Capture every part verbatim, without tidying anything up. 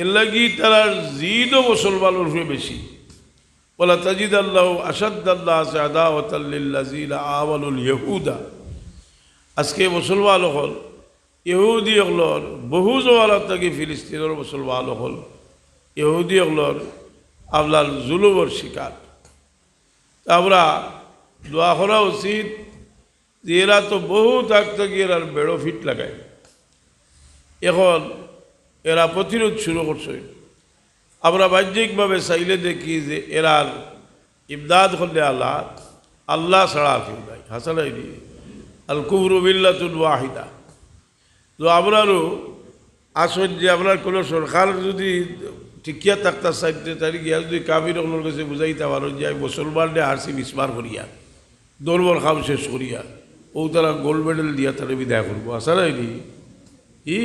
এর লাগি তারার জিদও মুসলমানর উপরে বেশি। ওয়ালা তাজিদান্নাহুম আশাদ্দান নাসি আদাওয়াতাল লিল্লাযিনা আমানুল ইয়াহুদা। আজকে মুসলমান অকল ইহুদি অকলর বহু জমানার থাকি ফিলিস্তিনর মুসলমান অকল ইহুদি অকলর আমরার জুলুমর শিকার। তে আমরা দোয়া করা উচিত যে এরা তো বহুত আগ থাকি এরার বেড়ো ফিট লাগায়, এখন এরা প্রতিরোধ শুরু করছে। আমরা বাহ্যিকভাবে চাইলে দেখি যে এরার ইমদাদ করলে আল্লাহ, আল্লাহ ছাড়া আর কেউ নাই। হাছা নায় নি? আল কুফরু মিল্লাতুন ওয়াহিদা। তো আমরারও আসল যে আমরার কোনো সরকার যদি টিকিয়া থাকতা চাইতে, তাইলে গিয়া যদি কাফির অকলর কাছে বুঝাইতা পারো যে আমি মুসলমানরে হারছি মিসমার করিয়া, ধর্মর কাম শেষ করিয়া, অউ তারা গোল্ড মেডেল দিয়া তারে বিদায় করবো। হাছা নায় নি? ই,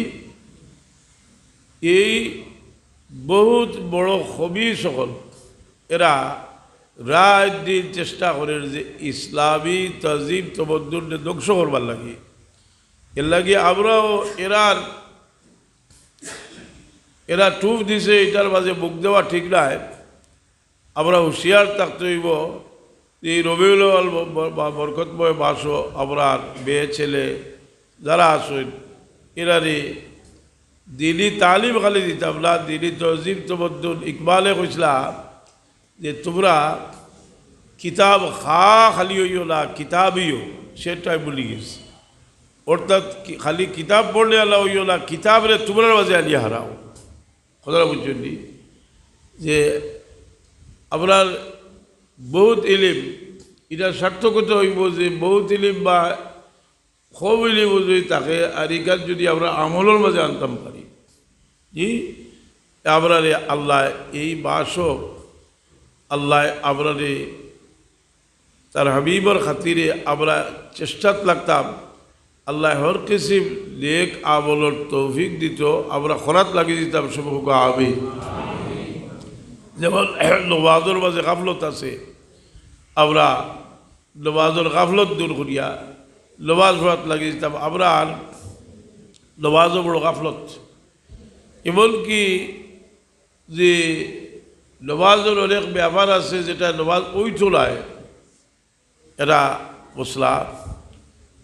এই বহুত বড় খবিস অকল, এরা রাত দিন চেষ্টা করের যে ইসলামী তহজিব তমদ্দুনরে ধ্বংস করবার লাগি। এর লাগি আমরাও এরার, এরা টুপ দিছে, ইটার মাঝে মুখ দেওয়া ঠিক নায়। আমরা হুঁশিয়ার থাকতে অইবো যে এই রবিউল আউয়াল ব-, ব-, বা বরকতময় মাসও আমরার মেয়ে ছেলে যারা আছইন, এরারে দিনি তালিম খালি দিতাম না, দিনি তহজিব তমদ্দুন। ইকবালে কইছলা যে তুমরা কিতাব খা খালি অইও না, কিতাবিও, সেটাই ভুলি গেছি। অর্থাৎ কি-, খালি কিতাব পড়লে আলা অইও না, কিতাবরে তুমরার মাঝে আনিয়া হারাও। কথাটা বুঝছইন নি? যে আমরার বহুত ইলিম, ইটা সার্থকতা অইবো যে বহুত ইলিম বা কম ইলিম যদি থাকে, আর ইখান যদি আমরা আমলর মাঝে আনতাম পারি, জি, আমরারে আল্লায় এই মাসও আল্লায় আমরারে তার হাবিবর খাতিরে আমরা চেষ্টাত লাগতাম। আল্লায় হর কিসিম নেক আমলর তৌফিক দিত, আমরা করাত লাগি দিতাম। সব কউক্কা আমিন। যেমন নমাজর মাঝে গাফলত আছে, আমরা নমাজর গাফলত দূর করিয়া নমাজ পড়াত লাগি দিতাম। আমরার নমাজও বড় গাফলত, এমনকি যে নমাজর অনেক ব্যাপার আছে যেটা নমাজ অইতো নায়, এটা মসলা,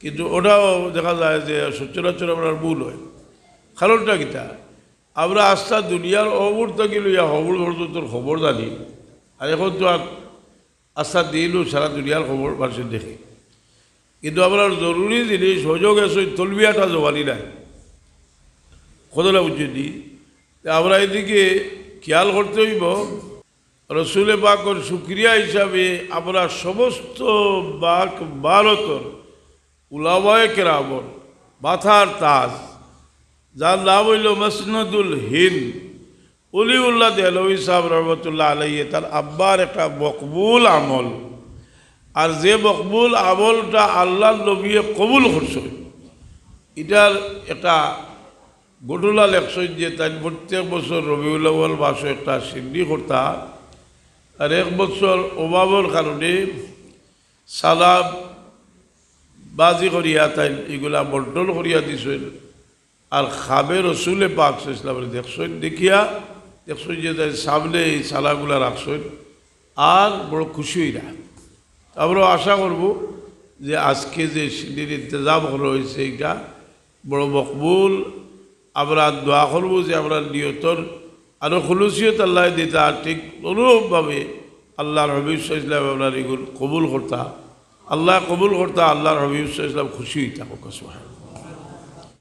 কিন্তু ওটাও দেখা যায় যে সচরাচর আমরার ভুল অয়। কারণটা কিতা? আমরা আস্তা দুনিয়ার অমুর থাকি লইয়া হবুর পর্যন্ত খবর জানি, আর এখন তো আর আস্তা দিনও সারা দুনিয়ার খবর মানুষে দেখে, কিন্তু আমরার জরুরি জিনিস হজো গেছে তলবিয়াটা জবানি নাই। কথাটা বুঝছইন নি? তে আমরা এদিকে খেয়াল করতে অইবো। রসুলে পাকর শুকরিয়া হিসাবে আমরা সমস্ত পাক ভারতর উলামায়ে কেরামর মাথার তাজ, যার নাম অইলো মসনদুল হিন্দ, অলিউল্লাহ দেহলভী সাহেব রহমতুল্লাহ আলাইহি, তার আব্বার একটা মকবুল আমল, আর যে মকবুল আমলটা আল্লাহর নবীয়ে কবুল করছইন, ইটার একটা ঘটনা লেখছইন যে তাইন প্রত্যেক বছর রবিউল আউয়াল মাসো একটা শিন্নি করতা, আর এক বছর অভাবর কারণে সালাম বাজি করিয়া তাইন ইগুলা বন্টন করিয়া দিছইন। আর খাবে রসুলে পাক সাল্লাল্লাহু আলাইহি ওয়াসাল্লামরে দেখছইন, দেখিয়া দেখছইন যে তাইন সামনে এই সালাগুলা রাখছইন, আর বড় খুশি অইরা। আমরাও আশা করবো যে আজকে যে শিন্নির ইন্তজাম করা অইছে, ইটা বড় মকবুল। আমরা দোয়া করবো যে আমরার নিয়তর আরো খুলুসিয়ত আল্লায় দিতা, ঠিক অনুরূপভাবে আল্লাহর হাবিব সাল্লাল্লাহু আলাইহি ওয়াসাল্লাম আমরার ইগুন কবুল করতা, আল্লায় কবুল করতা, আল্লাহর হাবিব সাল্লাল্লাহু আলাইহি ওয়াসাল্লাম খুশি অইতা। কউক্কা সুবহানাল্লাহ।